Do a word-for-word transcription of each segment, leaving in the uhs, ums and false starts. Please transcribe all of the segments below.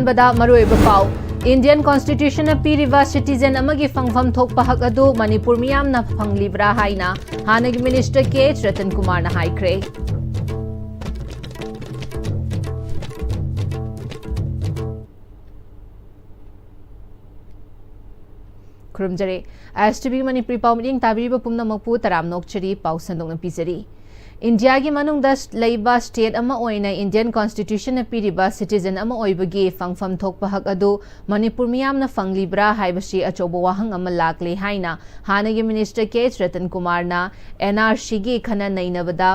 ꯕꯗ ꯃꯔꯨꯑꯣꯏꯕ ꯄꯥꯎ꯫ Indian Constitution ꯅ ꯄꯤꯔꯤꯕ citizen ꯑꯃꯒꯤ ꯐꯪꯐꯝ ꯊꯣꯛꯄ ꯍꯛ ꯑꯗꯨ ꯃꯅꯤꯄꯨꯔ ꯃꯤꯌꯥꯝꯅ ꯐꯪꯂꯤꯕ꯭ꯔꯥ ꯍꯥꯏꯅ ꯍꯥꯟꯅꯒꯤ Minister K H ꯔꯇꯟ ꯀꯨꯃꯥꯔꯅ ꯍꯥꯏꯈ꯭ꯔꯦ꯫ ꯈꯨꯔꯨꯝꯖꯔꯤ꯫ ꯑꯥꯏ ꯑꯦꯁ ꯇꯤ ꯚꯤ ꯃꯅꯤꯄꯨꯔꯤ ꯄꯥꯎ ꯃꯤꯠꯌꯦꯡ ꯇꯥꯕꯤꯔꯤꯕ ꯄꯨꯝꯅꯃꯛꯄꯨ ꯇꯔꯥꯝꯅ ꯑꯣꯛꯆꯔꯤ꯫ ꯄꯥꯎ ꯁꯟꯗꯣꯛꯅ ꯄꯤꯖꯔꯤ꯫ ꯏꯟꯗꯤꯌꯥꯒꯤ ꯃꯅꯨꯡꯗ ꯂꯩꯕ state ꯑꯃ ꯑꯣꯏꯅ Indian Constitution ꯅ ꯄꯤꯔꯤꯕ citizen ꯑꯃ ꯑꯣꯏꯕꯒꯤ ꯐꯪꯐꯝ ꯊꯣꯛꯄ ꯍꯛ ꯑꯗꯨ ꯃꯅꯤꯄꯨꯔ ꯃꯤꯌꯥꯝꯅ ꯐꯪꯂꯤꯕ꯭ꯔꯥ ꯍꯥꯏꯕꯁꯤ ꯑꯆꯧꯕ ꯋꯥꯍꯪ ꯑꯃ ꯂꯥꯛꯂꯦ ꯍꯥꯏꯅ ꯍꯥꯟꯅꯒꯤ Minister K H ꯔꯇꯟ ꯀꯨꯃꯥꯔꯅ N R C ꯒꯤ ꯈꯟꯅ ꯅꯩꯅꯕꯗ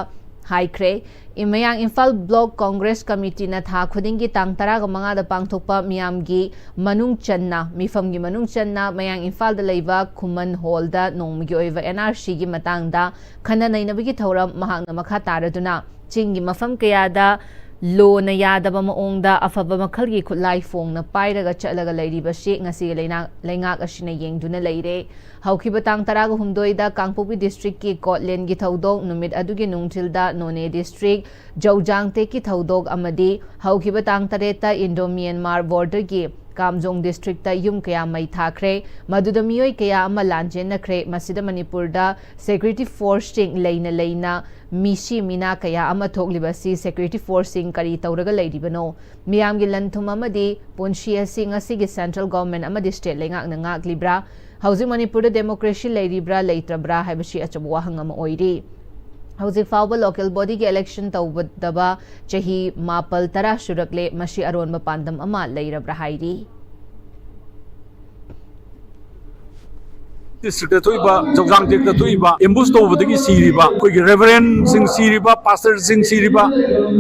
ꯍꯥꯏꯈ꯭ꯔꯦ꯫ ꯏ-, ꯃꯌꯥꯡ ꯏꯝꯐꯥꯜ Block Congress Committee ꯅ ꯊꯥ ꯈꯨꯗꯤꯡꯒꯤ ꯇꯥꯡ ꯇꯔꯥꯒ ꯃꯉꯥꯗ ꯄꯥꯡꯊꯣꯛꯄ ꯃꯤꯌꯥꯝꯒꯤ ꯃꯅꯨꯡ ꯆꯟꯅ, ꯃꯤꯐꯝꯒꯤ ꯃꯅꯨꯡ ꯆꯟꯅ ꯃꯌꯥꯡ ꯏꯝꯐꯥꯜꯗ ꯂꯩꯕ ꯈꯨꯃꯟ Hall ꯗ ꯅꯣꯡꯃꯒꯤ ꯑꯣꯏꯕ N R C ꯒꯤ ꯃꯇꯥꯡꯗ ꯈꯟꯅ ꯅꯩꯅꯕꯒꯤ ꯊꯧꯔꯝ ꯃꯍꯥꯛꯅ ꯃꯈꯥ ꯇꯥꯔꯗꯨꯅ ꯆꯤꯡꯒꯤ ꯃꯐꯝ ꯀꯌꯥꯗ ꯂꯣꯅ ꯌꯥꯗꯕ ꯃꯑꯣꯡꯗ ꯑꯐꯕ ꯃꯈꯜꯒꯤ ꯈꯨꯠꯂꯥꯏ ꯐꯣꯡꯅ ꯄꯥꯏꯔꯒ ꯆꯠꯂꯒ ꯂꯩꯔꯤꯕꯁꯤ ꯉꯁꯤꯒꯤ ꯂꯩꯅꯥ-, ꯂꯩꯉꯥꯛ ꯑꯁꯤꯅ ꯌꯦꯡꯗꯨꯅ ꯂꯩꯔꯦ꯫ ꯍꯧꯈꯤꯕ ꯇꯥꯡ ꯇꯔꯥꯒ ꯍꯨꯝꯗꯣꯏꯗ ꯀꯥꯡꯄꯣꯛꯄꯤ district ꯀꯤ ꯀꯣꯠꯂꯦꯟꯒꯤ ꯊꯧꯗꯣꯛ, ꯅꯨꯃꯤꯠ ꯑꯗꯨꯒꯤ ꯅꯨꯡꯊꯤꯜꯗ ꯅꯣꯅꯦ district ꯖꯧꯖꯥꯡ ꯇꯦꯛꯀꯤ ꯊꯧꯗꯣꯛ ꯑꯃꯗꯤ ꯍꯧꯈꯤꯕ ꯇꯥꯡ ꯇꯔꯦꯠꯇ Indo Myanmar border ꯒꯤ ꯀꯥꯝꯖꯣꯡ district ꯇ ꯌꯨꯝ ꯀꯌꯥ ꯃꯩ ꯊꯥꯈ꯭ꯔꯦ꯫ ꯃꯗꯨꯗ ꯃꯤꯑꯣꯏ ꯀꯌꯥ ꯑꯃ ꯂꯥꯟꯖꯦꯟꯅꯈ꯭ꯔꯦ꯫ ꯃꯁꯤꯗ ꯃꯅꯤꯄꯨꯔꯗ security force ꯁꯤꯡ ꯂꯩꯅ ꯂꯩꯅ ꯃꯤꯁꯤ ꯃꯤꯅꯥ ꯀꯌꯥ ꯑꯃ ꯊꯣꯛꯂꯤꯕ ꯑꯁꯤ security force ꯁꯤꯡ ꯀꯔꯤ ꯇꯧꯔꯒ ꯂꯩꯔꯤꯕꯅꯣ? ꯃꯤꯌꯥꯝꯒꯤ ꯂꯟ ꯊꯨꯝ ꯑꯃꯗꯤ ꯄꯨꯟꯁꯤ ꯑꯁꯤ ꯉꯁꯤꯒꯤ central government ꯑꯃꯗꯤ state ꯂꯩꯉꯥꯛꯅ ꯉꯥꯛꯂꯤꯕ꯭ꯔꯥ? ꯍꯧꯖꯤꯛ ꯃꯅꯤꯄꯨꯔꯗ democracy ꯂꯩꯔꯤꯕ꯭ꯔꯥ ꯂꯩꯇ꯭ꯔꯕ꯭ꯔꯥ ꯍꯥꯏꯕꯁꯤ ꯑꯆꯧꯕ ꯋꯥꯍꯪ ꯑꯃ ꯑꯣꯏꯔꯤ꯫ ꯍꯧꯖꯤꯛ ꯐꯥꯎꯕ local body ꯒꯤ election ꯇꯧꯒꯗꯕ ꯆꯍꯤ ꯃꯥꯄꯜ ꯇꯔꯥ ꯁꯨꯔꯛꯂꯦ, ꯃꯁꯤ ꯑꯔꯣꯟꯕ ꯄꯥꯟꯗꯝ ꯑꯃ ꯂꯩꯔꯕ꯭ꯔꯥ ꯍꯥꯏꯔꯤ꯫ District ꯇ ꯊꯣꯛꯏꯕ, ꯖꯧꯖꯥꯡ ꯇꯦꯛꯇ ꯊꯣꯛꯏꯕ ambush ꯇꯧꯕꯗꯒꯤ ꯁꯤꯔꯤꯕ ꯑꯩꯈꯣꯏꯒꯤ reverend ꯁꯤꯡ ꯁꯤꯔꯤꯕ, pastor ꯁꯤꯡ ꯁꯤꯔꯤꯕ,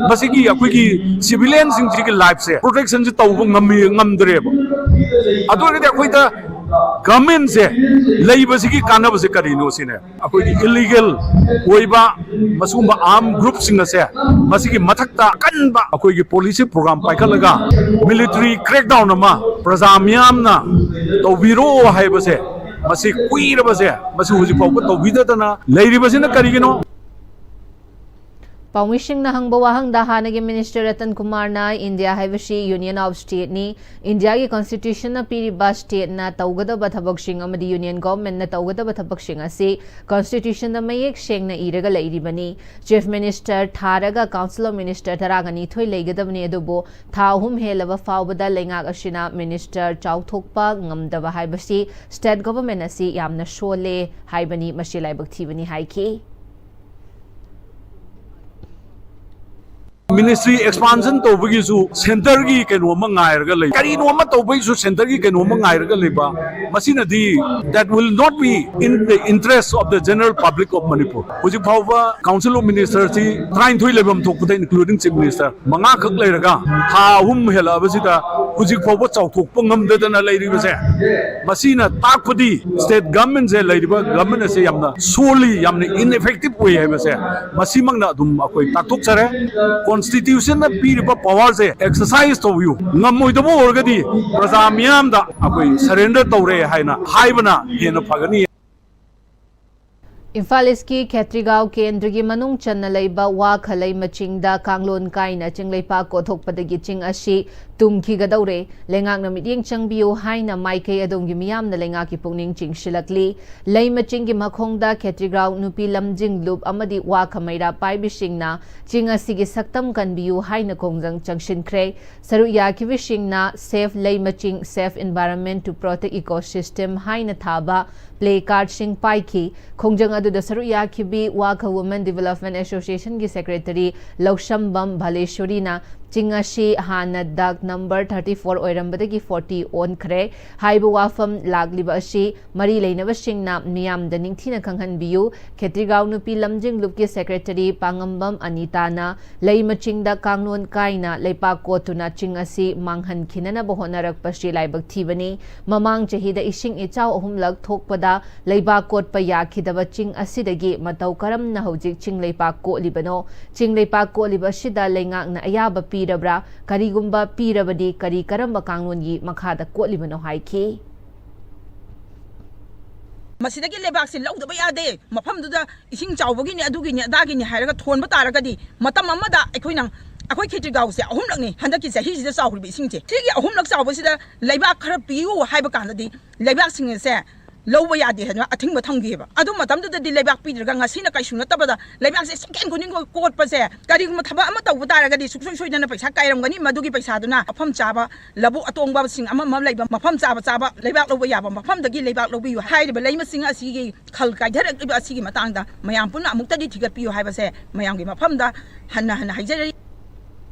ꯃꯁꯤꯒꯤ ꯑꯩꯈꯣꯏꯒꯤ civilian ꯁꯤꯡꯁꯤꯒꯤ life ꯁꯦ protection ꯁꯦ ꯇꯧꯕ ꯉꯝꯃꯤ, ꯉꯝꯗ꯭ꯔꯦꯕ꯫ ꯑꯗꯨ ꯑꯣꯏꯔꯒꯗꯤ ꯑꯩꯈꯣꯏꯗ government ꯁꯦ ꯂꯩꯕꯁꯤꯒꯤ ꯀꯥꯟꯅꯕꯁꯦ ꯀꯔꯤꯅꯣ ꯁꯤꯅꯦ꯫ ꯑꯩꯈꯣꯏꯒꯤ illegal ꯑꯣꯏꯕ ꯃꯁꯤꯒꯨꯝꯕ arm group ꯁꯤꯡ ꯑꯁꯦ ꯃꯁꯤꯒꯤ ꯃꯊꯛꯇ ꯑꯀꯟꯕ ꯑꯩꯈꯣꯏꯒꯤ policy program ꯄꯥꯏꯈꯠꯂꯒ military crackdown ꯑꯃ ꯄ꯭ꯔꯖꯥ ꯃꯤꯌꯥꯝꯅ ꯇꯧꯕꯤꯔꯣ ꯍꯥꯏꯕꯁꯦ ꯃꯁꯤ ꯀꯨꯏꯔꯕꯁꯦ ꯃꯁꯤ ꯍꯧꯖꯤꯛ ꯐꯥꯎꯕ ꯇꯧꯕꯤꯗꯗꯅ ꯂꯩꯔꯤꯕꯁꯤꯅ ꯀꯔꯤꯒꯤꯅꯣ? ꯄꯥꯎꯃꯤꯁꯤꯡꯅ ꯍꯪꯕ ꯋꯥꯍꯪꯗ ꯍꯥꯟꯅꯒꯤ ꯃꯤꯅꯤꯁꯇꯔ ꯔꯇꯟ ꯀꯨꯃꯥꯔꯅ ꯏꯟꯗꯤꯌꯥ ꯍꯥꯏꯕꯁꯤ ꯌꯨꯅꯤꯌꯟ ꯑꯣꯐ ꯁ꯭ꯇꯦꯠꯅꯤ, ꯏꯟꯗꯤꯌꯥꯒꯤ ꯀꯟꯁꯇꯤꯇ꯭ꯌꯨꯁꯟꯅ ꯄꯤꯔꯤꯕ ꯁ꯭ꯇꯦꯠꯅ ꯇꯧꯒꯗꯕ ꯊꯕꯛꯁꯤꯡ ꯑꯃꯗꯤ ꯌꯨꯅꯤꯌꯟ ꯒꯣꯚꯔꯟꯃꯦꯟꯠꯅ ꯇꯧꯒꯗꯕ ꯊꯕꯛꯁꯤꯡ ꯑꯁꯤ ꯀꯟꯁꯇꯤꯇ꯭ꯌꯨꯁꯟꯗ ꯃꯌꯦꯛ ꯁꯦꯡꯅ ꯏꯔꯒ ꯂꯩꯔꯤꯕꯅꯤ꯫ ꯆꯤꯐ ꯃꯤꯅꯤꯁꯇꯔ ꯊꯥꯔꯒ ꯀꯥꯎꯟꯁꯤꯜ ꯑꯣꯐ ꯃꯤꯅꯤꯁꯇꯔ ꯇꯔꯥꯒ ꯅꯤꯊꯣꯏ ꯂꯩꯒꯗꯕꯅꯤ, ꯑꯗꯨꯕꯨ ꯊꯥ ꯑꯍꯨꯝ ꯍꯦꯜꯂꯕ ꯐꯥꯎꯕꯗ ꯂꯩꯉꯥꯛ ꯑꯁꯤꯅ ꯃꯤꯅꯤꯁꯇꯔ ꯆꯥꯎꯊꯣꯛꯄ ꯉꯝꯗꯕ ꯍꯥꯏꯕꯁꯤ ꯁ꯭ꯇꯦꯠ ꯒꯣꯚꯔꯟꯃꯦꯟꯠ ꯑꯁꯤ ꯌꯥꯝꯅ ꯁꯣꯜꯂꯦ ꯍꯥꯏꯕꯅꯤ, ꯃꯁꯤ ꯂꯥꯏꯕꯛ ꯊꯤꯕꯅꯤ ꯍꯥꯏꯈꯤ꯫ ꯃꯤꯅꯤꯁꯇ꯭ꯔꯤ ꯑꯦꯛꯁꯄꯥꯟꯁꯟ ꯇꯧꯕꯒꯤꯁꯨ ꯁꯦꯟꯇꯔꯒꯤ ꯀꯩꯅꯣ ꯑꯃ ꯉꯥꯏꯔꯒ ꯂꯩ, ꯀꯔꯤꯅꯣ ꯑꯃ ꯇꯧꯕꯒꯤꯁꯨ ꯁꯦꯟꯇꯔꯒꯤ ꯀꯩꯅꯣ ꯑꯃ ꯉꯥꯏꯔꯒ ꯂꯩꯕ, ꯃꯁꯤꯅꯗꯤ that will not be in the interest of the general public of Manipur. ꯍꯧꯖꯤꯛ ꯐꯥꯎꯕ ꯀꯥꯎꯟꯁꯤꯜ ꯑꯣꯐ ꯃꯤꯅꯤꯁꯇꯔꯁꯤ ꯇꯔꯥꯅꯤꯊꯣꯏ ꯂꯩꯐꯝ ꯊꯣꯛꯄꯗ, including chief minister, ꯃꯉꯥꯈꯛ ꯂꯩꯔꯒ ꯊꯥ ꯑꯍꯨꯝ ꯍꯦꯜꯂꯛꯑꯕꯁꯤꯗ ꯍꯧꯖꯤꯛ ꯐꯥꯎꯕ ꯆꯥꯎꯊꯣꯛꯄ ꯉꯝꯗꯗꯅ ꯂꯩꯔꯤꯕꯁꯦ, ꯃꯁꯤꯅ ꯇꯥꯛꯄꯗꯤ ꯁ꯭ꯇꯦꯠ ꯒꯚꯔꯟꯃꯦꯟꯠꯁꯦ, ꯂꯩꯔꯤꯕ ꯒꯚꯔꯟꯃꯦꯟꯠ ꯑꯁꯦ ꯌꯥꯝꯅ ꯁꯣꯜꯂꯤ, ꯌꯥꯝꯅ ꯏꯟ ꯏꯐꯦꯛꯇꯤꯚ ꯑꯣꯏ ꯍꯥꯏꯕꯁꯦ ꯃꯁꯤꯃꯛꯅ ꯑꯗꯨꯝ ꯑꯩꯈꯣꯏ ꯇꯥꯛꯊꯣꯛꯆꯔꯦ꯫ ꯀꯣꯟꯁꯇꯤꯇ꯭ꯌꯨꯁꯟꯅ ꯄꯤꯔꯤꯕ ꯄꯋꯥꯔꯁꯦ ꯑꯦꯛꯁꯔꯁꯥꯏꯁ ꯇꯧꯕꯤꯌꯨ, ꯉꯝꯃꯣꯏꯗꯕ ꯑꯣꯏꯔꯒꯗꯤ ꯄ꯭ꯔꯖꯥ ꯃꯤꯌꯥꯝꯗ ꯑꯩꯈꯣꯏ ꯁꯔꯦꯟꯗꯔ ꯇꯧꯔꯦ ꯍꯥꯏꯅ ꯍꯥꯏꯕꯅ ꯍꯦꯟꯅ ꯐꯒꯅꯤ꯫ ꯏꯝꯐꯥꯜ ꯏꯁꯀꯤ ꯈꯦꯇ꯭ꯔꯤꯒꯥꯎ ꯀꯦꯟꯗ꯭ꯔꯒꯤ ꯃꯅꯨꯡ ꯆꯟꯅ ꯂꯩꯕ ꯋꯥꯈ ꯂꯩꯃ ꯆꯤꯡꯗ ꯀꯥꯡꯂꯣꯟ ꯀꯥꯏꯅ ꯆꯤꯡꯂꯩꯄꯥꯛ ꯀꯣꯊꯣꯛꯄꯗꯒꯤ ꯆꯤꯡ ꯑꯁꯤ ꯇꯨꯝꯈꯤꯒꯗꯧꯔꯦ꯫ ꯂꯩꯉꯥꯛꯅ ꯃꯤꯠꯌꯦꯡ ꯆꯪꯕꯤꯌꯨ ꯍꯥꯏꯅ ꯃꯥꯏꯀꯩ ꯑꯗꯣꯝꯒꯤ ꯃꯤꯌꯥꯝꯅ ꯂꯩꯉꯥꯛꯀꯤ ꯄꯨꯛꯅꯤꯡ ꯆꯤꯡꯁꯤꯜꯂꯛꯂꯤ꯫ ꯂꯩꯃ ꯆꯤꯡꯒꯤ ꯃꯈꯣꯡꯗ ꯈꯦꯇ꯭ꯔꯤꯒꯥꯎ ꯅꯨꯄꯤ ꯂꯝꯖꯤꯡ ꯂꯨꯞ ꯑꯃꯗꯤ ꯋꯥꯈ ꯃꯩꯔꯥ ꯄꯥꯏꯕꯤꯁꯤꯡꯅ ꯆꯤꯡ ꯑꯁꯤꯒꯤ ꯁꯛꯇꯝ ꯀꯟꯕꯤꯌꯨ ꯍꯥꯏꯅ ꯈꯣꯡꯖꯪ ꯆꯪꯁꯤꯟꯈ꯭ꯔꯦ꯫ ꯁꯔꯨꯛ ꯌꯥꯈꯤꯕꯁꯤꯡꯅ Save ꯂꯩꯃ ꯆꯤꯡ, Save Environment to Protect Ecosystem ꯍꯥꯏꯅ ꯊꯥꯕ ꯄ꯭ꯂꯦ ꯀꯥꯔꯗꯁꯤꯡ ꯄꯥꯏꯈꯤ꯫ ꯈꯣꯡꯖꯪ ꯑꯗꯨꯗ ꯁꯔꯨꯛ ꯌꯥꯈꯤꯕꯤ ꯋꯥꯈ Women Development Associationꯒꯤ ꯁꯦꯀ꯭ꯔꯦꯇꯔꯤ ꯂꯧꯁꯝꯕꯝ ꯚꯥꯂꯦꯁꯣꯔꯤꯅ ꯆꯤꯡ ꯑꯁꯤ ꯍꯥꯟꯅ ꯗꯥꯛ ꯅꯝꯕꯔ thirty four ꯑꯣꯏꯔꯝꯕꯗꯒꯤ forty ꯑꯣꯟꯈ꯭ꯔꯦ꯫ ꯍꯥꯏꯕ ꯋꯥꯐꯝ ꯂꯥꯛꯂꯤꯕ ꯑꯁꯤ ꯃꯔꯤ ꯂꯩꯅꯕꯁꯤꯡꯅ ꯃꯤꯌꯥꯝꯗ ꯅꯤꯡꯊꯤꯅ ꯈꯪꯍꯟꯕꯤꯌꯨ꯫ ꯈꯦꯇ꯭ꯔꯤꯒꯥꯎ ꯅꯨꯄꯤ ꯂꯝꯖꯤꯡ ꯂꯨꯞꯀꯤ ꯁꯦꯀ꯭ꯔꯦꯇꯔꯤ ꯄꯥꯉꯝꯕꯝ ꯑꯅꯤꯇꯥꯅ ꯂꯩꯃ ꯆꯤꯡꯗ ꯀꯥꯡꯂꯣꯟ ꯀꯥꯏꯅ ꯂꯩꯄꯥꯛ ꯀꯣꯠꯇꯨꯅ ꯆꯤꯡ ꯑꯁꯤ ꯃꯥꯡꯍꯟꯈꯤꯅꯅꯕ ꯍꯣꯠꯅꯔꯛꯄꯁꯤ ꯂꯥꯏꯕꯛ ꯊꯤꯕꯅꯤ꯫ ꯃꯃꯥꯡ ꯆꯍꯤꯗ ꯏꯁꯤꯡ ꯏꯆꯥꯎ ꯑꯍꯨꯝꯂꯛ ꯊꯣꯛꯄꯗ ꯂꯩꯕꯥꯛ ꯀꯣꯠꯄ ꯌꯥꯈꯤꯗꯕ ꯆꯤꯡ ꯑꯁꯤꯗꯒꯤ ꯃꯇꯧ ꯀꯔꯝꯅ ꯍꯧꯖꯤꯛ ꯆꯤꯡ ꯂꯩꯄꯥꯛ ꯀꯣꯠꯂꯤꯕꯅꯣ? ꯆꯤꯡ ꯂꯩꯄꯥꯛ ꯀꯣꯠꯂꯤꯕ ꯑꯁꯤꯗ ꯂꯩꯉꯥꯛꯅ ꯑꯌꯥꯕ ꯄꯤꯔꯕ꯭ꯔꯥ? ꯀꯔꯤꯒꯨꯝꯕ ꯄꯤꯔꯕꯗꯤ ꯀꯔꯤ ꯀꯔꯝꯕ ꯀꯥꯡꯂꯣꯟꯒꯤ ꯃꯈꯥꯗ ꯀꯣꯠꯂꯤꯕꯅꯣ ꯍꯥꯏꯈꯤ꯫ ꯃꯁꯤꯗꯒꯤ ꯂꯩꯕꯥꯛꯁꯦ ꯂꯧꯗꯕ ꯌꯥꯗꯦ, ꯃꯐꯝꯗꯨꯗ ꯏꯁꯤꯡ ꯆꯥꯎꯕꯒꯤꯅꯤ, ꯑꯗꯨꯒꯤꯅꯤ, ꯑꯗꯥꯒꯤꯅꯤ ꯍꯥꯏꯔꯒ ꯊꯣꯟꯕ ꯇꯥꯔꯒꯗꯤ, ꯃꯇꯝ ꯑꯃꯗ ꯑꯩꯈꯣꯏꯅ, ꯑꯩꯈꯣꯏ ꯈꯦꯇ꯭ꯔꯤꯒꯥꯎꯁꯦ ꯑꯍꯨꯝꯂꯛꯅꯤ ꯍꯟꯗꯛꯀꯤ ꯆꯍꯤꯁꯤꯗ ꯆꯥꯎꯔꯤꯕ ꯏꯁꯤꯡꯁꯦ꯫ ꯁꯤꯒꯤ ꯑꯍꯨꯝꯂꯛ ꯆꯥꯎꯕꯁꯤꯗ ꯂꯩꯕꯥꯛ ꯈꯔ ꯄꯤꯌꯨ ꯍꯥꯏꯕ ꯀꯥꯟꯗꯗꯤ, ꯂꯩꯕꯥꯛꯁꯤꯡ ꯑꯁꯦ ꯂꯧꯕ ꯌꯥꯗꯦ ꯍꯥꯏꯅ ꯑꯊꯤꯡꯕ ꯊꯝꯈꯤꯑꯕ꯫ ꯑꯗꯨ ꯃꯇꯝꯗꯨꯗꯗꯤ ꯂꯩꯕꯥꯛ ꯄꯤꯗ꯭ꯔꯒ, ꯉꯁꯤꯅ ꯀꯩꯁꯨ ꯅꯠꯇꯕꯗ ꯂꯩꯕꯥꯛꯁꯦ ꯁꯦꯀꯦꯟ ꯈꯨꯗꯤꯡꯒꯤ ꯀꯣꯠꯄꯁꯦ, ꯀꯔꯤꯒꯨꯝꯕ ꯊꯕꯛ ꯑꯃ ꯇꯧꯕ ꯇꯥꯔꯒꯗꯤ ꯁꯨꯡꯁꯣꯏ ꯁꯣꯏꯗꯅ ꯄꯩꯁꯥ ꯀꯥꯏꯔꯝꯒꯅꯤ꯫ ꯃꯗꯨꯒꯤ ꯄꯩꯁꯥꯗꯨꯅ ꯃꯐꯝ ꯆꯥꯕ ꯂꯧꯕꯨꯛ ꯑꯇꯣꯡꯕꯁꯤꯡ ꯑꯃ ꯑꯃ ꯂꯩꯕ ꯃꯐꯝ ꯆꯥꯕ ꯆꯥꯕ ꯂꯩꯕꯥꯛ ꯂꯧꯕ ꯌꯥꯕ ꯃꯐꯝꯗꯒꯤ ꯂꯩꯕꯥꯛ ꯂꯧꯕꯤꯌꯨ꯫ ꯍꯥꯏꯔꯤꯕ ꯂꯩꯃꯁꯤꯡ ꯑꯁꯤꯒꯤ ꯈꯜ ꯀꯥꯏꯊꯔꯛꯂꯤꯕ ꯑꯁꯤꯒꯤ ꯃꯇꯥꯡꯗ ꯃꯌꯥꯝ ꯄꯨꯟꯅ ꯑꯃꯨꯛꯇꯗꯤ ꯊꯤꯒꯠꯄꯤꯌꯨ ꯍꯥꯏꯕꯁꯦ ꯃꯌꯥꯝꯒꯤ ꯃꯐꯝꯗ ꯍꯟꯅ ꯍꯟꯅ ꯍꯥꯏꯖꯔꯤ꯫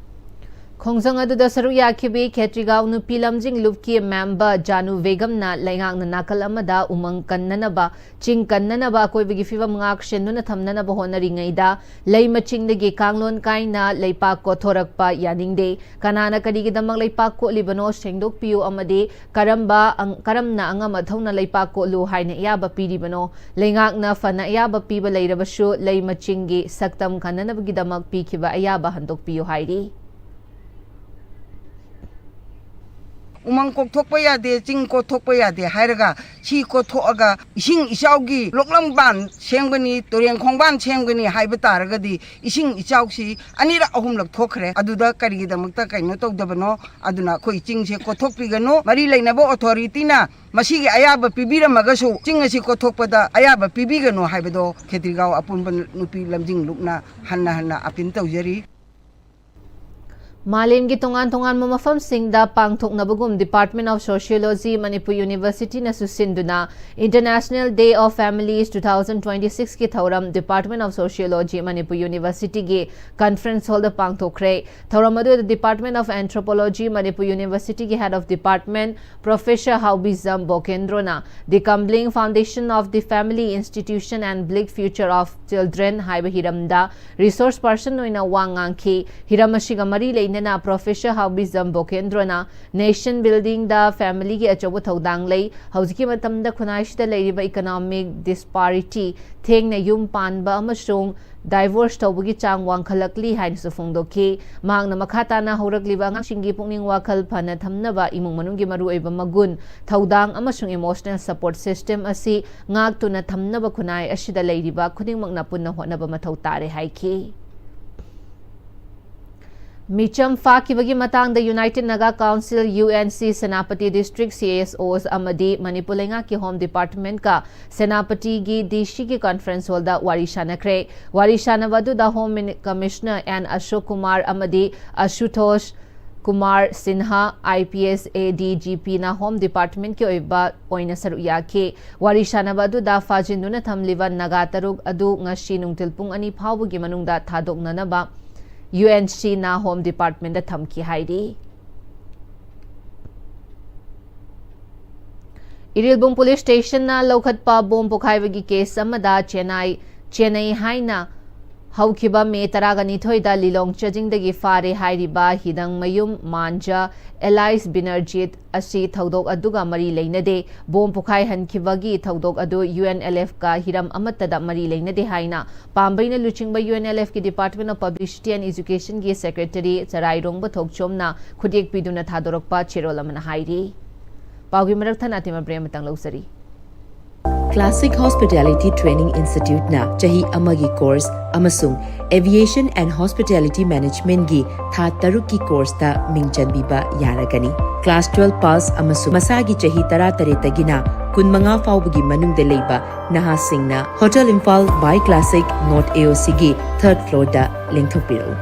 ꯈꯣꯡꯖꯪ ꯑꯗꯨꯗ ꯁꯔꯨꯛ ꯌꯥꯈꯤꯕꯤ ꯈꯦꯇ꯭ꯔꯤꯒꯥꯎ ꯅꯨꯄꯤ ꯂꯝꯖꯤꯡ ꯂꯨꯞꯀꯤ ꯃꯦꯝꯕꯔ ꯖꯥꯅꯨ ꯕꯦꯒꯝꯅ ꯂꯩꯉꯥꯛꯅ ꯅꯥꯀꯜ ꯑꯃꯗ ꯎꯃꯪ ꯀꯟꯅꯅꯕ, ꯆꯤꯡ ꯀꯟꯅꯅꯕ, ꯑꯀꯣꯏꯕꯒꯤ ꯐꯤꯕꯝ ꯉꯥꯛ ꯁꯦꯟꯗꯨꯅ ꯊꯝꯅꯅꯕ ꯍꯣꯠꯅꯔꯤꯉꯩꯗ, ꯂꯩ ꯃꯆꯤꯡꯗꯒꯤ ꯀꯥꯡꯂꯣꯟ ꯀꯥꯏꯅ ꯂꯩꯄꯥꯛ ꯀꯣꯊꯣꯔꯛꯄ ꯌꯥꯅꯤꯡꯗꯦ꯫ ꯀꯅꯥꯅ ꯀꯔꯤꯒꯤꯗꯃꯛ ꯂꯩꯄꯥꯛ ꯀꯣꯠꯂꯤꯕꯅꯣ ꯁꯦꯡꯗꯣꯛꯄꯤꯌꯨ ꯑꯃꯗꯤ ꯀꯔꯝꯕ ꯑꯪ-, ꯀꯔꯝꯅ ꯑꯉꯝ ꯑꯊꯧꯅ ꯂꯩꯄꯥꯛ ꯀꯣꯠꯂꯨ ꯍꯥꯏꯅ ꯑꯌꯥꯕ ꯄꯤꯔꯤꯕꯅꯣ? ꯂꯩꯉꯥꯛꯅ ꯐꯅ ꯑꯌꯥꯕ ꯄꯤꯕ ꯂꯩꯔꯕꯁꯨ, ꯂꯩ ꯃꯆꯤꯡꯒꯤ ꯁꯛꯇꯝ ꯀꯟꯅꯅꯕꯒꯤꯗꯃꯛ ꯄꯤꯈꯤꯕ ꯑꯌꯥꯕ ꯍꯟꯗꯣꯛꯄꯤꯌꯨ ꯍꯥꯏꯔꯤ꯫ ꯎꯃꯪ ꯀꯣꯛꯊꯣꯛꯄ ꯌꯥꯗꯦ, ꯆꯤꯡ ꯀꯣꯛꯊꯣꯛꯄ ꯌꯥꯗꯦ ꯍꯥꯏꯔꯒ, ꯁꯤ ꯀꯣꯛꯊꯣꯛꯑꯒ ꯏꯁꯤꯡ ꯏꯆꯥꯎꯒꯤ ꯂꯣꯛꯂꯝꯕꯥꯟ ꯁꯦꯝꯒꯅꯤ, ꯇꯨꯔꯦꯟ ꯈꯣꯡꯕꯥꯟ ꯁꯦꯝꯒꯅꯤ ꯍꯥꯏꯕ ꯇꯥꯔꯒꯗꯤ, ꯏꯁꯤꯡ ꯏꯆꯥꯎꯁꯤ ꯑꯅꯤꯔꯛ ꯑꯍꯨꯝꯂꯛ ꯊꯣꯛꯈ꯭ꯔꯦ꯫ ꯑꯗꯨꯗ ꯀꯔꯤꯒꯤꯗꯃꯛꯇ ꯀꯩꯅꯣ ꯇꯧꯗꯕꯅꯣ? ꯑꯗꯨꯅ ꯑꯩꯈꯣꯏ ꯆꯤꯡꯁꯦ ꯀꯣꯛꯊꯣꯛꯄꯤꯒꯅꯨ꯫ ꯃꯔꯤ ꯂꯩꯅꯕ ꯑꯣꯊꯣꯔꯤꯇꯤꯅ ꯃꯁꯤꯒꯤ ꯑꯌꯥꯕ ꯄꯤꯕꯤꯔꯝꯃꯒꯁꯨ, ꯆꯤꯡ ꯑꯁꯤ ꯀꯣꯛꯊꯣꯛꯄꯗ ꯑꯌꯥꯕ ꯄꯤꯕꯤꯒꯅꯨ ꯍꯥꯏꯕꯗꯣ ꯈꯦꯇ꯭ꯔꯤꯒꯥꯎ ꯑꯄꯨꯟꯕ ꯅꯨꯄꯤ ꯂꯝꯖꯤꯡ ꯂꯨꯞꯅ ꯍꯟꯅ ꯍꯟꯅ ꯑꯄꯤꯜ ꯇꯧꯖꯔꯤ꯫ ꯃꯥꯂꯦꯝꯒꯤ ꯇꯣꯉꯥꯟ ꯇꯣꯉꯥꯟꯕ ꯃꯐꯝꯁꯤꯡꯗ ꯄꯥꯡꯊꯣꯛꯅꯕꯒꯨꯝ Department of Sociology Manipur University ꯅꯁꯨ ꯁꯤꯟꯗꯨꯅ International Day of Families two thousand twenty six ꯀꯤ ꯊꯧꯔꯝ Department of Sociology Manipur University ꯒꯤ conference hall ꯗ ꯄꯥꯡꯊꯣꯛꯈ꯭ꯔꯦ꯫ ꯊꯧꯔꯝ ꯑꯗꯨꯗ Department of Anthropology Manipur University ꯒꯤ Head of Department Professor ꯍꯥꯎꯕꯤꯖꯝ ꯕꯣꯀꯦꯟꯗ꯭ꯔꯣꯅ The Crumbling Foundation of the Family Institution and Bleak Future of Children ꯍꯥꯏꯕ ꯍꯤꯔꯝꯗ resource person ꯑꯣꯏꯅ ꯋꯥ ꯉꯥꯡꯈꯤ꯫ ꯍꯤꯔꯝ ꯑꯁꯤꯒ ꯃꯔꯤ ꯂꯩꯅ ꯅ ꯄ꯭ꯔꯣꯐꯦꯁꯔ ꯍꯥꯎꯕꯤꯖꯝ ꯕꯣꯀꯦꯟꯗ꯭ꯔꯣꯅ ꯅꯦꯁꯟ ꯕꯤꯜꯗꯤꯡꯗ ꯐꯦꯃꯤꯂꯤꯒꯤ ꯑꯆꯧꯕ ꯊꯧꯗꯥꯡ ꯂꯩ꯫ ꯍꯧꯖꯤꯛꯀꯤ ꯃꯇꯝꯗ ꯈꯨꯟꯅꯥꯏꯁꯤꯗ ꯂꯩꯔꯤꯕ ꯏꯀꯣꯅꯣꯃꯤꯛ ꯗꯤꯁꯄꯥꯔꯤꯇꯤ, ꯊꯦꯡꯅ ꯌꯨꯝ ꯄꯥꯟꯕ ꯑꯃꯁꯨꯡ ꯗꯥꯏꯚꯣꯔꯁ ꯇꯧꯕꯒꯤ ꯆꯥꯡ ꯋꯥꯡꯈꯠꯂꯛꯂꯤ ꯍꯥꯏꯅꯁꯨ ꯐꯣꯡꯗꯣꯛꯈꯤ꯫ ꯃꯍꯥꯛꯅ ꯃꯈꯥ ꯇꯥꯅ ꯍꯧꯔꯛꯂꯤꯕ ꯑꯉꯥꯡꯁꯤꯡꯒꯤ ꯄꯨꯛꯅꯤꯡ ꯋꯥꯈꯜ ꯐꯅ ꯊꯝꯅꯕ ꯏꯃꯨꯡ ꯃꯅꯨꯡꯒꯤ ꯃꯔꯨꯑꯣꯏꯕ ꯃꯒꯨꯟ, ꯊꯧꯗꯥꯡ ꯑꯃꯁꯨꯡ ꯏꯃꯣꯁꯅꯦꯜ ꯁꯄꯣꯔꯠ ꯁꯤꯁꯇꯦꯝ ꯑꯁꯤ ꯉꯥꯛꯇꯨꯅ ꯊꯝꯅꯕ ꯈꯨꯟꯅꯥꯏ ꯑꯁꯤꯗ ꯂꯩꯔꯤꯕ ꯈꯨꯗꯤꯡꯃꯛꯅ ꯄꯨꯟꯅ ꯍꯣꯠꯅꯕ ꯃꯊꯧ ꯇꯥꯔꯦ ꯍꯥꯏꯈꯤ꯫ ꯃꯤꯆꯝ ꯐꯥꯈꯤꯕꯒꯤ ꯃꯇꯥꯡꯗ United Naga Council, U N C, Senapati district C S Os ꯑꯃꯗꯤ ꯃꯅꯤꯄꯨꯔ ꯂꯩꯉꯥꯛꯀꯤ ꯍꯣꯝ ꯗꯤꯄꯥꯔꯠꯃꯦꯟꯠꯀ ꯁꯦꯅꯥꯄꯇꯤꯒꯤ D C ꯒꯤ ꯀꯟꯐꯔꯦꯟꯁ ꯍꯣꯜꯗ ꯋꯥꯔꯤ ꯁꯥꯟꯅꯈ꯭ꯔꯦ꯫ ꯋꯥꯔꯤ ꯁꯥꯟꯅꯕ ꯑꯗꯨꯗ ꯍꯣꯝ ꯃꯤꯅꯤ-, ꯀꯃꯤꯁꯅꯔ ꯑꯦꯟ ꯑꯁꯣꯛ ꯀꯨꯃꯥꯔ ꯑꯃꯗꯤ Ashutosh Kumar Sinha, I P S, A D G P ꯅ ꯍꯣꯝ ꯗꯤꯄꯥꯔꯠꯃꯦꯟꯠꯀꯤ ꯑꯣꯏꯕ ꯑꯣꯏꯅ ꯁꯔꯨꯛ ꯌꯥꯈꯤ꯫ ꯋꯥꯔꯤ ꯁꯥꯟꯅꯕ ꯑꯗꯨꯗ ꯐꯥꯖꯤꯟꯗꯨꯅ ꯊꯝꯂꯤꯕ ꯅꯥꯒꯥ ꯇꯔꯨꯛ ꯑꯗꯨ ꯉꯁꯤ ꯅꯨꯡꯊꯤꯜ ꯄꯨꯡ ꯑꯅꯤ ꯐꯥꯎꯕꯒꯤ ꯃꯅꯨꯡꯗ ꯊꯥꯗꯣꯛꯅꯅꯕ U N C ꯅ ꯍꯣꯝ ꯗꯤꯄꯥꯔꯠꯃꯦꯟꯠꯇ ꯊꯝꯈꯤ ꯍꯥꯏꯔꯤ꯫ ꯏꯔꯤꯜꯕꯨꯡ ꯄꯨꯂꯤꯁ ꯁ꯭ꯇꯦꯁꯟꯅ ꯂꯧꯈꯠꯄ ꯕꯣꯝ ꯄꯣꯈꯥꯏꯕꯒꯤ ꯀꯦꯁ ꯑꯃꯗ ꯆꯦꯟꯅꯥꯏ, ꯆꯦꯟꯅꯩ ꯍꯥꯏꯅ ꯍꯧꯈꯤꯕ ꯃꯦ ꯇꯔꯥꯒ ꯅꯤꯊꯣꯏꯗ ꯂꯤꯂꯣꯡ ꯆꯥꯖꯤꯡꯗꯒꯤ ꯐꯥꯔꯦ ꯍꯥꯏꯔꯤꯕ ꯍꯤꯗꯪꯃꯌꯨꯝ ꯃꯥꯟꯖ ꯑꯦꯂꯥꯏꯁ ꯕꯤꯅꯔꯖꯤꯠ ꯑꯁꯤ ꯊꯧꯗꯣꯛ ꯑꯗꯨꯒ ꯃꯔꯤ ꯂꯩꯅꯗꯦ꯫ ꯕꯣꯝ ꯄꯣꯈꯥꯏꯍꯟꯈꯤꯕꯒꯤ ꯊꯧꯗꯣꯛ ꯑꯗꯨ U N L F ꯀ ꯍꯤꯔꯝ ꯑꯃꯠꯇꯗ ꯃꯔꯤ ꯂꯩꯅꯗꯦ ꯍꯥꯏꯅ ꯄꯥꯝꯕꯩꯅ ꯂꯨꯆꯤꯡꯕ U N L F ꯀꯤ Department of Publicity and Education ꯒꯤ Secretary ꯆꯔꯥꯏꯔꯣꯡꯕ ꯊꯣꯛꯆꯣꯝꯅ ꯈꯨꯠꯌꯦꯛ ꯄꯤꯗꯨꯅ ꯊꯥꯗꯣꯔꯛꯄ ꯆꯦꯔꯣꯜ ꯑꯃꯅ ꯍꯥꯏꯔꯤ꯫ ꯄꯥꯎꯒꯤ ꯃꯔꯛ ꯊꯠꯅ ꯑꯇꯦꯝ ꯑꯕ꯭ꯔꯦ ꯑꯃꯇꯪ ꯂꯧꯖꯔꯤ꯫ Classic Hospitality Training Institute ꯅ ꯆꯍꯤ ꯑꯃꯒꯤ course ꯑꯃꯁꯨꯡ Aviation and Hospitality Management ꯒꯤ ꯊꯥ ꯇꯔꯨꯛꯀꯤ course ꯇ ꯃꯤꯡ ꯆꯟꯕꯤꯕ ꯌꯥꯔꯒꯅꯤ꯫ Class twelve pass ꯑꯃꯁꯨꯡ ꯃꯁꯥꯒꯤ ꯆꯍꯤ ꯇꯔꯥꯇꯔꯦꯠꯇꯒꯤꯅ ꯀꯨꯟꯃꯉꯥ ꯐꯥꯎꯕꯒꯤ ꯃꯅꯨꯡꯗ ꯂꯩꯕ ꯅꯍꯥꯁꯤꯡꯅ Hotel Imphal by Classic North A O C ꯒꯤ third floor ꯗ ꯂꯦꯡꯊꯣꯛꯄꯤꯔꯛꯎ꯫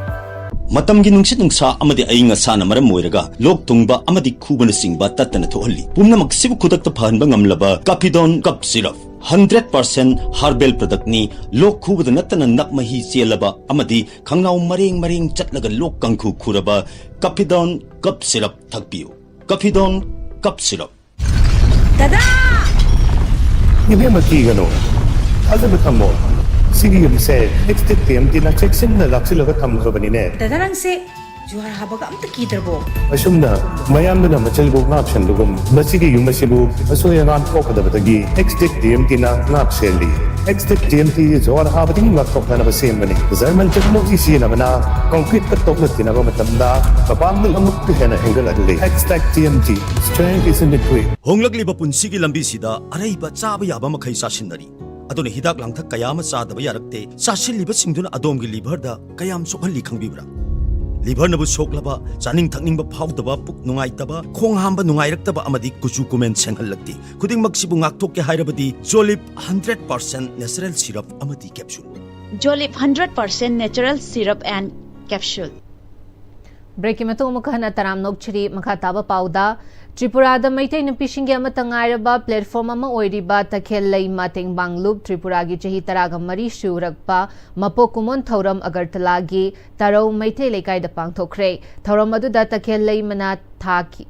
ꯃꯇꯝꯒꯤ ꯅꯨꯡꯁꯤꯠ ꯅꯨꯡꯁꯥ ꯑꯃꯗꯤ ꯑꯏꯪ ꯑꯁꯥꯅ ꯃꯔꯝ ꯑꯣꯏꯔꯒ ꯂꯣꯛ ꯊꯨꯡꯕ ꯑꯃꯗꯤ ꯈꯨꯕꯅꯆꯤꯡꯕ ꯇꯠꯇꯅ ꯊꯣꯛꯍꯜꯂꯤ꯫ ꯄꯨꯝꯅꯃꯛꯁꯤꯕꯨ ꯈꯨꯗꯛꯇ ꯐꯍꯟꯕ ꯉꯝꯂꯕ Caphidone Cough Syrup, hundred percent herbal product ꯅꯤ꯫ ꯂꯣꯛ ꯈꯨꯕꯗ ꯅꯠꯇꯅ ꯅꯞ ꯃꯍꯤ ꯆꯦꯜꯂꯕ ꯑꯃꯗꯤ ꯈꯪꯅꯥꯎ ꯃꯔꯦꯡ ꯃꯔꯦꯡ ꯆꯠꯂꯒ ꯂꯣꯛ ꯀꯥꯡꯈꯨ ꯈꯨꯔꯕ Caphidone Cough Syrup ꯊꯛꯄꯤꯌꯨ꯫ Caphidone Cough Syrup꯫ ꯗꯗꯥ! ꯏꯕꯦꯝꯃ, ꯀꯤꯒꯅꯨ꯫ ꯊꯥꯖꯕ ꯊꯝꯃꯣ꯫ ꯁꯤꯒꯤ ꯌꯨꯝꯁꯦ ꯑꯦꯛꯁ ꯇꯤꯛ ꯇꯤ ꯑꯦꯝ ꯇꯤꯅ ꯆꯦꯛꯁꯤꯟꯅ ꯂꯥꯛꯁꯤꯜꯂꯒ ꯊꯝꯈ꯭ꯔꯕꯅꯤꯅꯦ꯫ ꯗꯗꯥ, ꯅꯪꯁꯦ ꯖꯨꯍꯥꯔ ꯍꯥꯕꯒ ꯑꯝꯇ ꯀꯤꯗ꯭ꯔꯕꯣ? ꯑꯁꯨꯝꯅ ꯃꯌꯥꯝꯗꯨꯅ ꯃꯆꯜꯕꯨ ꯉꯥꯛ ꯁꯦꯟꯕꯒꯨꯝ, ꯃꯁꯤꯒꯤ ꯌꯨꯝ ꯑꯁꯤꯕꯨ ꯑꯁꯣꯏ ꯑꯉꯥꯝ ꯊꯣꯛꯀꯗꯕꯗꯒꯤ ꯑꯦꯛꯁꯇꯦꯛ ꯇꯤ ꯑꯦꯝ ꯇꯤꯅ ꯉꯥꯛ ꯁꯦꯜꯂꯤ꯫ ꯑꯦꯛꯁꯇꯦꯛ ꯇꯤ ꯑꯦꯝ ꯇꯤ ꯖꯨꯍꯥꯔ ꯍꯥꯕꯗꯒꯤ ꯉꯥꯛꯊꯣꯛꯅꯅꯕ ꯁꯦꯝꯕꯅꯤ꯫ ꯖꯔꯃꯟ ꯇꯦꯛꯅꯣꯂꯣꯖꯤ ꯁꯤꯖꯤꯟꯅꯕꯅ ꯀꯪꯀ꯭ꯔꯤꯠꯇ ꯇꯣꯛꯅ ꯊꯤꯅꯕ ꯃꯇꯝꯗ ꯃꯄꯥꯡꯒꯜ ꯑꯃꯨꯛꯀ ꯍꯦꯟꯅ ꯍꯦꯟꯒꯠꯍꯜꯂꯤ꯫ ꯑꯦꯛꯁꯇꯦꯛ T M T, strength is in the grit. ꯍꯣꯡꯂꯛꯂꯤꯕ ꯄꯨꯟꯁꯤꯒꯤ ꯂꯝꯕꯤꯁꯤꯗ ꯑꯔꯩꯕ ꯆꯥꯕ ꯌꯥꯕ ꯃꯈꯩ ꯆꯥꯁꯤꯟꯅꯔꯤ꯫ ꯑꯗꯨꯅ ꯍꯤꯗꯥꯛ ꯂꯥꯡꯊꯛ ꯀꯌꯥ ꯑꯃ ꯆꯥꯗꯕ ꯌꯥꯔꯛꯇꯦ꯫ ꯆꯥꯁꯤꯜꯂꯤꯕꯁꯤꯡꯗꯨꯅ ꯑꯗꯣꯝꯒꯤ ꯂꯤꯚꯔꯗ ꯀꯌꯥꯝ ꯁꯣꯛꯍꯜꯂꯤ ꯈꯪꯕꯤꯕ꯭ꯔꯥ? ꯂꯤꯚꯔꯅꯕꯨ ꯁꯣꯛꯂꯕ, ꯆꯥꯅꯤꯡ ꯊꯛꯅꯤꯡꯕ ꯐꯥꯎꯗꯕ, ꯄꯨꯛ ꯅꯨꯡꯉꯥꯏꯇꯕ, ꯈꯣꯡ ꯍꯥꯝꯕ ꯅꯨꯡꯉꯥꯏꯔꯛꯇꯕ ꯑꯃꯗꯤ ꯀꯨꯆꯨ ꯀꯨꯃꯦꯟ ꯁꯦꯡꯍꯜꯂꯛꯇꯦ꯫ ꯈꯨꯗꯤꯡꯃꯛꯁꯤꯕꯨ ꯉꯥꯛꯊꯣꯛꯀꯦ ꯍꯥꯏꯔꯕꯗꯤ ꯖꯣꯂꯤꯞ ꯍꯟꯗ꯭ꯔꯦꯠ ꯄꯥꯔꯁꯦꯟ ꯅꯦꯆꯔꯦꯜ ꯁꯤꯔꯞ ꯑꯃꯗꯤ capsule. Jolip hundred percent natural syrup and capsule. ꯕ꯭ꯔꯦꯛꯀꯤ ꯃꯇꯨꯡ ꯑꯃꯨꯛꯀ ꯍꯟꯅ ꯇꯔꯥꯝꯅ ꯑꯣꯛꯆꯔꯤ꯫ ꯃꯈꯥ ꯇꯥꯕ ꯄꯥꯎꯗ, ꯇ꯭ꯔꯤꯄꯨꯔꯥꯗ ꯃꯩꯇꯩ ꯅꯨꯄꯤꯁꯤꯡꯒꯤ ꯑꯃꯠꯇ ꯉꯥꯏꯔꯕ ꯄ꯭ꯂꯦꯠꯐꯣꯝ ꯑꯃ ꯑꯣꯏꯔꯤꯕ ꯇꯈꯦꯜ ꯂꯩꯃ ꯇꯦꯡꯕꯥꯡ ꯂꯨꯞ ꯇ꯭ꯔꯤꯄꯨꯔꯥꯒꯤ ꯆꯍꯤ ꯇꯔꯥꯒ ꯃꯔꯤ ꯁꯨꯔꯛꯄ ꯃꯄꯣꯛ ꯀꯨꯝꯑꯣꯟ ꯊꯧꯔꯝ ꯑꯒꯔꯇꯂꯥꯒꯤ ꯇꯔꯧ ꯃꯩꯇꯩ ꯂꯩꯀꯥꯏꯗ ꯄꯥꯡꯊꯣꯛꯈ꯭ꯔꯦ꯫ ꯊꯧꯔꯝ ꯑꯗꯨꯗ ꯇꯈꯦꯜ ꯂꯩꯃꯅ ꯊꯥꯒꯤ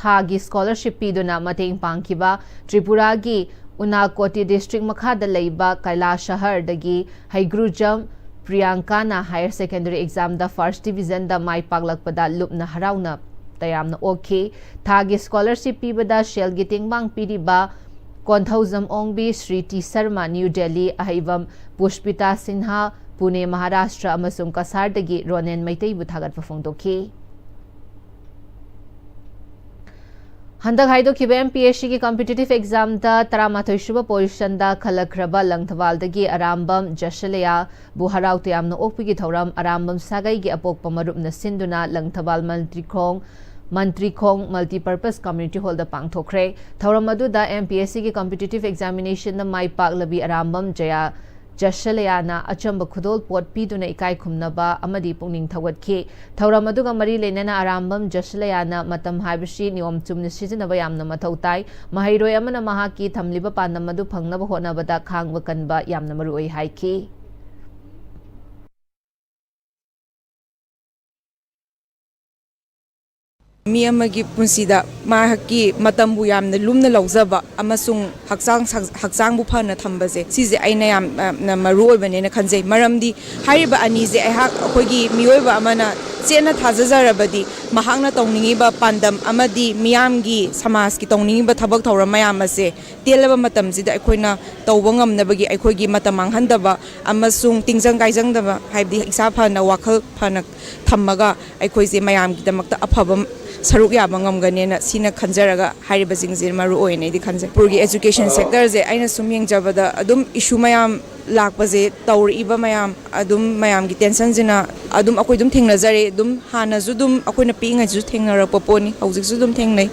ꯊꯥꯒꯤ ꯁ꯭ꯀꯣꯂꯔꯁꯤꯞ ꯄꯤꯗꯨꯅ ꯃꯇꯦꯡ ꯄꯥꯡꯈꯤꯕ ꯇ꯭ꯔꯤꯄꯨꯔꯥꯒꯤ ꯎꯅꯥꯀꯣꯇꯤ ꯗꯤꯁꯇ꯭ꯔꯤꯛ ꯃꯈꯥꯗ ꯂꯩꯕ ꯀꯩꯂꯥꯁꯍꯔꯗꯒꯤ ꯍꯩꯒ꯭ꯔꯨꯖꯝ ꯄ꯭ꯔꯤꯌꯥꯡꯀꯥꯅ ꯍꯥꯌꯔ ꯁꯦꯀꯦꯟꯗꯔꯤ ꯑꯦꯛꯖꯥꯝꯗ ꯐꯥꯔꯁ ꯗꯤꯚꯤꯖꯟꯗ ꯃꯥꯏ ꯄꯥꯛꯂꯛꯄꯗ ꯂꯨꯞꯅ ꯍꯔꯥꯎꯅ ꯇꯌꯥꯝꯅ ꯑꯣꯛꯈꯤ꯫ ꯊꯥꯒꯤ ꯁ꯭ꯀꯣꯂꯔꯁꯤꯞ ꯄꯤꯕꯗ ꯁꯦꯜꯒꯤ ꯇꯦꯡꯕꯥꯡ ꯄꯤꯔꯤꯕ ꯀꯣꯟꯊꯧꯖꯝ ꯑꯣꯡꯕꯤ, ꯁ꯭ꯔꯤ ꯇꯤ ꯁꯔꯃ, ꯅ꯭ꯌꯨ ꯗꯦꯜꯂꯤ, ꯑꯍꯩꯕꯝ ꯄꯨꯁꯄꯤꯇꯥ ꯁꯤꯟꯍꯥ, ꯄꯨꯅꯦ ꯃꯍꯥꯔꯥꯁꯇ꯭ꯔ ꯑꯃꯁꯨꯡ ꯀꯁꯥꯔꯗꯒꯤ ꯔꯣꯅꯦꯟ ꯃꯩꯇꯩꯕꯨ ꯊꯥꯒꯠꯄ ꯐꯣꯡꯗꯣꯛꯈꯤ꯫ ꯍꯟꯗꯛ ꯍꯥꯏꯗꯣꯛꯈꯤꯕ ꯑꯦꯝ ꯄꯤ ꯑꯦꯁ ꯁꯤꯒꯤ ꯀꯝꯄꯤꯇꯤꯇꯤꯚ ꯑꯦꯛꯖꯥꯝꯗ ꯇꯔꯥꯃꯥꯊꯣꯏ ꯁꯨꯕ ꯄꯣꯖꯤꯁꯟꯗ ꯈꯜꯂꯛꯈ꯭ꯔꯕ ꯂꯪꯊꯕꯥꯜꯗꯒꯤ ꯑꯔꯥꯝꯕꯝ ꯖꯁꯂꯌꯥꯕꯨ ꯍꯔꯥꯎ ꯇꯌꯥꯝꯅ ꯑꯣꯛꯄꯒꯤ ꯊꯧꯔꯝ ꯑꯔꯥꯝꯕꯝ ꯁꯥꯒꯩꯒꯤ ꯑꯄꯣꯛꯄ ꯃꯔꯨꯞꯅ ꯁꯤꯟꯗꯨꯅ ꯂꯪꯊꯕꯥꯜ ꯃꯟꯇ꯭ꯔꯤꯈꯣꯡ ꯃꯟꯇ꯭ꯔꯤꯈꯣꯡ ꯃꯜꯇꯤꯄꯔꯄꯁ ꯀꯝꯃ꯭ꯌꯨꯅꯤꯇꯤ ꯍꯣꯜꯗ ꯄꯥꯡꯊꯣꯛꯈ꯭ꯔꯦ꯫ ꯊꯧꯔꯝ ꯑꯗꯨꯗ ꯑꯦꯝ ꯄꯤ ꯑꯦꯁ ꯁꯤꯒꯤ ꯀꯝꯄꯤꯇꯤꯇꯤꯚ ꯑꯦꯛꯖꯥꯃꯤꯅꯦꯁꯟꯗ ꯃꯥꯏ ꯄꯥꯛꯂꯕꯤ ꯑꯔꯥꯝꯕꯝ ꯖꯌꯥ ꯖꯁꯂꯌꯥꯅ ꯑꯆꯝꯕ ꯈꯨꯗꯣꯜ ꯄꯣꯠ ꯄꯤꯗꯨꯅ ꯏꯀꯥꯏ ꯈꯨꯝꯅꯕ ꯑꯃꯗꯤ ꯄꯨꯛꯅꯤꯡ ꯊꯧꯒꯠꯈꯤ꯫ ꯊꯧꯔꯝ ꯑꯗꯨꯒ ꯃꯔꯤ ꯂꯩꯅꯅ ꯑꯔꯥꯝꯕꯝ ꯖꯁꯂꯌꯥꯅ ꯃꯇꯝ ꯍꯥꯏꯕꯁꯤ ꯅꯤꯌꯣꯝ ꯆꯨꯝꯅ ꯁꯤꯖꯤꯟꯅꯕ ꯌꯥꯝꯅ ꯃꯊꯧ ꯇꯥꯏ꯫ ꯃꯍꯩꯔꯣꯏ ꯑꯃꯅ ꯃꯍꯥꯛꯀꯤ ꯊꯝꯂꯤꯕ ꯄꯥꯟꯗꯝ ꯑꯗꯨ ꯐꯪꯅꯕ ꯍꯣꯠꯅꯕꯗ ꯈꯥꯡꯕ ꯀꯟꯕ ꯌꯥꯝꯅ ꯃꯔꯨꯑꯣꯏ ꯍꯥꯏꯈꯤ꯫ ꯃꯤ ꯑꯃꯒꯤ ꯄꯨꯟꯁꯤꯗ ꯃꯍꯥꯛꯀꯤ ꯃꯇꯝꯕꯨ ꯌꯥꯝꯅ ꯂꯨꯝꯅ ꯂꯧꯖꯕ ꯑꯃꯁꯨꯡ ꯍꯛꯆꯥꯡ ꯁꯥ-, ꯍꯛꯆꯥꯡꯕꯨ ꯐꯅ ꯊꯝꯕꯁꯦ, ꯁꯤꯁꯦ ꯑꯩꯅ ꯌꯥꯝꯅ ꯃꯔꯨ ꯑꯣꯏꯕꯅꯦꯅ ꯈꯟꯖꯩ꯫ ꯃꯔꯝꯗꯤ ꯍꯥꯏꯔꯤꯕ ꯑꯅꯤꯁꯦ ꯑꯩꯍꯥꯛ, ꯑꯩꯈꯣꯏꯒꯤ ꯃꯤꯑꯣꯏꯕ ꯑꯃꯅ ꯆꯦꯠꯅ ꯊꯥꯖꯖꯔꯕꯗꯤ, ꯃꯍꯥꯛꯅ ꯇꯧꯅꯤꯡꯉꯤꯕ ꯄꯥꯟꯗꯝ ꯑꯃꯗꯤ ꯃꯤꯌꯥꯝꯒꯤ, ꯁꯃꯥꯖꯀꯤ ꯇꯧꯅꯤꯡꯉꯤꯕ ꯊꯕꯛ ꯊꯧꯔꯝ ꯃꯌꯥꯝ ꯑꯁꯦ ꯇꯦꯜꯂꯕ ꯃꯇꯝꯁꯤꯗ ꯑꯩꯈꯣꯏꯅ ꯇꯧꯕ ꯉꯝꯅꯕꯒꯤ, ꯑꯩꯈꯣꯏꯒꯤ ꯃꯇꯝ ꯃꯥꯡꯍꯟꯗꯕ ꯑꯃꯁꯨꯡ ꯇꯤꯡꯖꯪ ꯀꯥꯏꯖꯪꯗꯕ, ꯍꯥꯏꯕꯗꯤ ꯏꯁꯥ ꯐꯅ, ꯋꯥꯈꯜ ꯐꯅ ꯊꯝꯃꯒ ꯑꯩꯈꯣꯏꯁꯦ ꯃꯌꯥꯝꯒꯤꯗꯃꯛꯇ ꯑꯐꯕ ꯁꯔꯨꯛ ꯌꯥꯕ ꯉꯝꯒꯅꯦꯅ ꯁꯤꯅ ꯈꯟꯖꯔꯒ ꯍꯥꯏꯔꯤꯕꯁꯤꯡꯁꯦ ꯃꯔꯨ ꯑꯣꯏꯅ ꯑꯩꯗꯤ ꯈꯟꯖꯩ꯫ ꯃꯅꯤꯄꯨꯔꯒꯤ education sector ꯁꯦ ꯑꯩꯅ ꯁꯨꯝ ꯌꯦꯡꯖꯕꯗ ꯑꯗꯨꯝ issue ꯃꯌꯥꯝ ꯂꯥꯛꯄꯁꯦ, ꯇꯧꯔꯛꯏꯕ ꯃꯌꯥꯝ, ꯑꯗꯨꯝ ꯃꯌꯥꯝꯒꯤ tension ꯁꯤꯅ ꯑꯗꯨꯝ ꯑꯩꯈꯣꯏ ꯑꯗꯨꯝ ꯊꯦꯡꯅꯖꯔꯦ꯫ ꯑꯗꯨꯝ ꯍꯥꯟꯅꯁꯨ ꯑꯗꯨꯝ ꯑꯩꯈꯣꯏꯅ ꯄꯤꯛꯏꯉꯩꯗꯁꯨ ꯊꯦꯡꯅꯔꯛꯄ ꯄꯣꯠꯅꯤ, ꯍꯧꯖꯤꯛꯁꯨ ꯑꯗꯨꯝ ꯊꯦꯡꯅꯩ꯫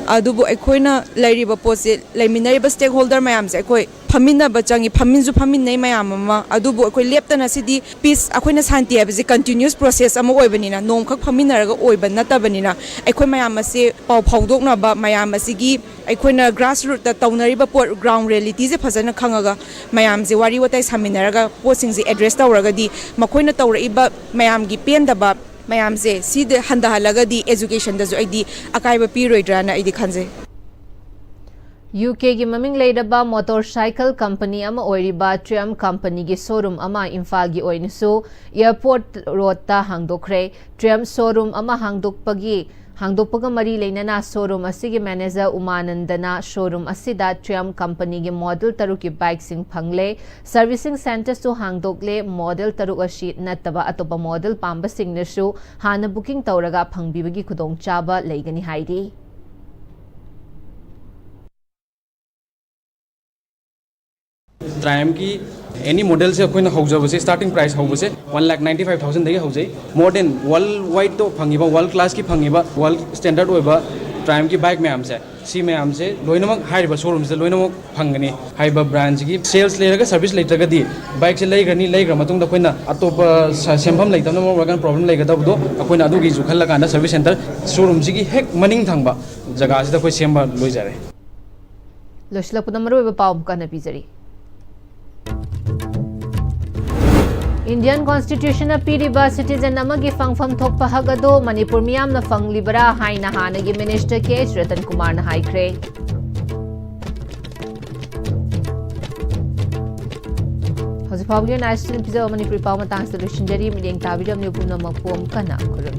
ꯑꯗꯨꯕꯨ ꯑꯩꯈꯣꯏꯅ ꯂꯩꯔꯤꯕ ꯄꯣꯠꯁꯦ, ꯂꯩꯃꯤꯟꯅꯔꯤꯕ stakeholder ꯃꯌꯥꯝꯁꯦ ꯑꯩꯈꯣꯏ ꯐꯝꯃꯤꯟꯅꯕ ꯆꯪꯉꯤ, ꯐꯝꯃꯤꯟꯁꯨ ꯐꯝꯃꯤꯟꯅꯩ ꯃꯌꯥꯝ ꯑꯃ꯫ ꯑꯗꯨꯕꯨ ꯑꯩꯈꯣꯏ ꯂꯦꯞꯇꯅ, ꯁꯤꯗꯤ peace, ꯑꯩꯈꯣꯏꯅ ꯁꯥꯟꯇꯤ ꯍꯥꯏꯕꯁꯤ continuous process ꯑꯃ ꯑꯣꯏꯕꯅꯤꯅ, ꯅꯣꯡꯈꯛ ꯐꯝꯃꯤꯟꯅꯔꯒ ꯑꯣꯏꯕ ꯅꯠꯇꯕꯅꯤꯅ, ꯑꯩꯈꯣꯏ ꯃꯌꯥꯝ ꯑꯁꯦ ꯄꯥꯎ ꯐꯥꯎꯗꯣꯛꯅꯕ, ꯃꯌꯥꯝ ꯑꯁꯤꯒꯤ ꯑꯩꯈꯣꯏꯅ grassroot ꯇ ꯇꯧꯅꯔꯤꯕ ꯄꯣꯠ, ground reality ꯁꯦ ꯐꯖꯅ ꯈꯪꯉꯒ, ꯃꯌꯥꯝꯁꯦ ꯋꯥꯔꯤ ꯋꯥꯇꯥꯏ ꯁꯥꯃꯤꯟꯅꯔꯒ ꯄꯣꯠꯁꯤꯡꯁꯦ address ꯇꯧꯔꯒꯗꯤ, ꯃꯈꯣꯏꯅ ꯇꯧꯔꯛꯏꯕ ꯃꯌꯥꯝꯒꯤ ꯄꯦꯟꯗꯕ ꯃꯌꯥꯝꯁꯦ, ꯁꯤꯗ ꯍꯟꯊꯍꯜꯂꯒꯗꯤ education ꯗꯁꯨ ꯑꯩꯗꯤ ꯑꯀꯥꯏꯕ ꯄꯤꯔꯣꯏꯗ꯭ꯔꯥꯅ ꯑꯩꯗꯤ ꯈꯟꯖꯩ꯫ ꯌꯨ ꯀꯦꯒꯤ ꯃꯃꯤꯡ ꯂꯩꯔꯕ ꯃꯣꯇꯣꯔ ꯁꯥꯏꯀꯜ ꯀꯝꯄꯅꯤ ꯑꯃ ꯑꯣꯏꯔꯤꯕ ꯇ꯭ꯔꯤꯌꯝ ꯀꯝꯄꯅꯤꯒꯤ ꯁꯣꯔꯨꯝ ꯑꯃ ꯏꯝꯐꯥꯜꯒꯤ ꯑꯣꯏꯅꯁꯨ ꯑꯦꯌꯔꯄꯣꯔꯠ ꯔꯣꯗꯇ ꯍꯥꯡꯗꯣꯛꯈ꯭ꯔꯦ꯫ ꯇ꯭ꯔꯤꯌꯝ ꯁꯣꯔꯨꯝ ꯑꯃ ꯍꯥꯡꯗꯣꯛꯄꯒꯤ, ꯍꯥꯡꯗꯣꯛꯄꯒ ꯃꯔꯤ ꯂꯩꯅꯅ ꯁꯣꯔꯨꯝ ꯑꯁꯤꯒꯤ ꯃꯦꯅꯦꯖꯔ ꯎꯃꯥꯅꯟꯗꯅ ꯁꯣꯔꯨꯝ ꯑꯁꯤꯗ ꯇ꯭ꯔꯤꯌꯝ ꯀꯝꯄꯅꯤꯒꯤ ꯃꯣꯗꯦꯜ ꯇꯔꯨꯛꯀꯤ ꯕꯥꯏꯛꯁꯤꯡ ꯐꯪꯂꯦ, ꯁꯔꯚꯤꯁꯤꯡ ꯁꯦꯟꯇꯔꯁꯨ ꯍꯥꯡꯗꯣꯛꯂꯦ꯫ ꯃꯣꯗꯦꯜ ꯇꯔꯨꯛ ꯑꯁꯤ ꯅꯠꯇꯕ ꯑꯇꯣꯞꯄ ꯃꯣꯗꯦꯜ ꯄꯥꯝꯕꯁꯤꯡꯅꯁꯨ ꯍꯥꯟꯅ ꯕꯨꯀꯤꯡ ꯇꯧꯔꯒ ꯐꯪꯕꯤꯕꯒꯤ ꯈꯨꯗꯣꯡꯆꯥꯕ ꯂꯩꯒꯅꯤ ꯍꯥꯏꯔꯤ꯫ ꯇ꯭ꯔꯥꯏꯝꯀꯤ ꯑꯦꯅꯤ ꯃꯣꯗꯦꯜꯁꯦ ꯑꯩꯈꯣꯏꯅ ꯍꯧꯖꯕꯁꯦ, starting price ꯍꯧꯕꯁꯦ one lakh ninety five thousand ꯗꯒꯤ ꯍꯧꯖꯩ꯫ More than world wide ꯇꯣ ꯐꯪꯉꯤꯕ, world class ꯀꯤ ꯐꯪꯉꯤꯕ, world standard ꯑꯣꯏꯕ ꯇ꯭ꯔꯥꯏꯝꯀꯤ ꯕꯥꯏꯛ ꯃꯌꯥꯝꯁꯦ, ꯁꯤ ꯃꯌꯥꯝꯁꯦ ꯂꯣꯏꯅꯃꯛ ꯍꯥꯏꯔꯤꯕ ꯁꯣꯔꯨꯝꯁꯤꯗ ꯂꯣꯏꯅꯃꯛ ꯐꯪꯒꯅꯤ꯫ ꯍꯥꯏꯔꯤꯕ ꯕ꯭ꯔꯥꯟꯁꯤꯒꯤ ꯁꯦꯜꯁ ꯂꯩꯔꯒ ꯁꯔꯚꯤꯁ ꯂꯩꯇ꯭ꯔꯒꯗꯤ, ꯕꯥꯏꯛꯁꯦ ꯂꯩꯈ꯭ꯔꯅꯤ, ꯂꯩꯈ꯭ꯔ ꯃꯇꯨꯡꯗ ꯑꯩꯈꯣꯏꯅ ꯑꯇꯣꯞꯄ ꯁ-, ꯁꯦꯝꯐꯝ ꯂꯩꯇꯕꯅ ꯃꯔꯝ ꯑꯣꯏꯔꯀꯥꯟꯗ ꯄ꯭ꯔꯣꯕ꯭ꯂꯦꯝ ꯂꯩꯒꯗꯕꯗꯣ, ꯑꯩꯈꯣꯏꯅ ꯑꯗꯨꯒꯤꯁꯨ ꯈꯜꯂꯀꯥꯟꯗ ꯁꯔꯚꯤꯁ ꯁꯦꯟꯇꯔ ꯁꯣꯔꯨꯝꯁꯤꯒꯤ ꯍꯦꯛ ꯃꯅꯤꯡ ꯊꯪꯕ ꯖꯒꯥꯁꯤꯗ ꯑꯩꯈꯣꯏ ꯁꯦꯝꯕ ꯂꯣꯏꯖꯔꯦ꯫ ꯂꯣꯏꯁꯤꯜꯂꯛꯄꯗ ꯃꯔꯨꯑꯣꯏꯕ ꯄꯥꯎ ꯑꯃꯨꯛ ꯍꯟꯅ ꯄꯤꯖꯔꯤ꯫ Indian Constitution ꯅ ꯄꯤꯔꯤꯕ citizen ꯑꯃꯒꯤ ꯐꯪꯐꯝ ꯊꯣꯛꯄ ꯍꯛ ꯑꯗꯨ ꯃꯅꯤꯄꯨꯔ ꯃꯤꯌꯥꯝꯅ ꯐꯪꯂꯤꯕꯔꯥ ꯍꯥꯏꯅ ꯍꯥꯟꯅꯒꯤ minister ꯀꯦ ꯑꯩꯆ ꯔꯇꯟ ꯀꯨꯃꯥꯔꯅ ꯍꯥꯏꯈ꯭ꯔꯦ꯫ ꯍꯧꯖꯤꯛ ꯐꯥꯎꯕꯒꯤ ꯑꯣꯏꯅ ꯑꯥꯏ ꯁꯤ ꯇꯤꯅ ꯄꯤꯖꯕ ꯃꯅꯤꯄꯨꯔꯤ ꯄꯥꯎ ꯃꯇꯥꯡꯁꯤꯗ ꯂꯣꯏꯁꯤꯟꯖꯔꯤ꯫ ꯃꯤꯠꯌꯦꯡ ꯇꯥꯕꯤꯔꯝꯂꯤꯕ ꯄꯨꯝꯅꯃꯛꯄꯨ ꯑꯃꯨꯛ ꯍꯟꯅ ꯈꯨꯔꯨꯝꯖꯔꯤ꯫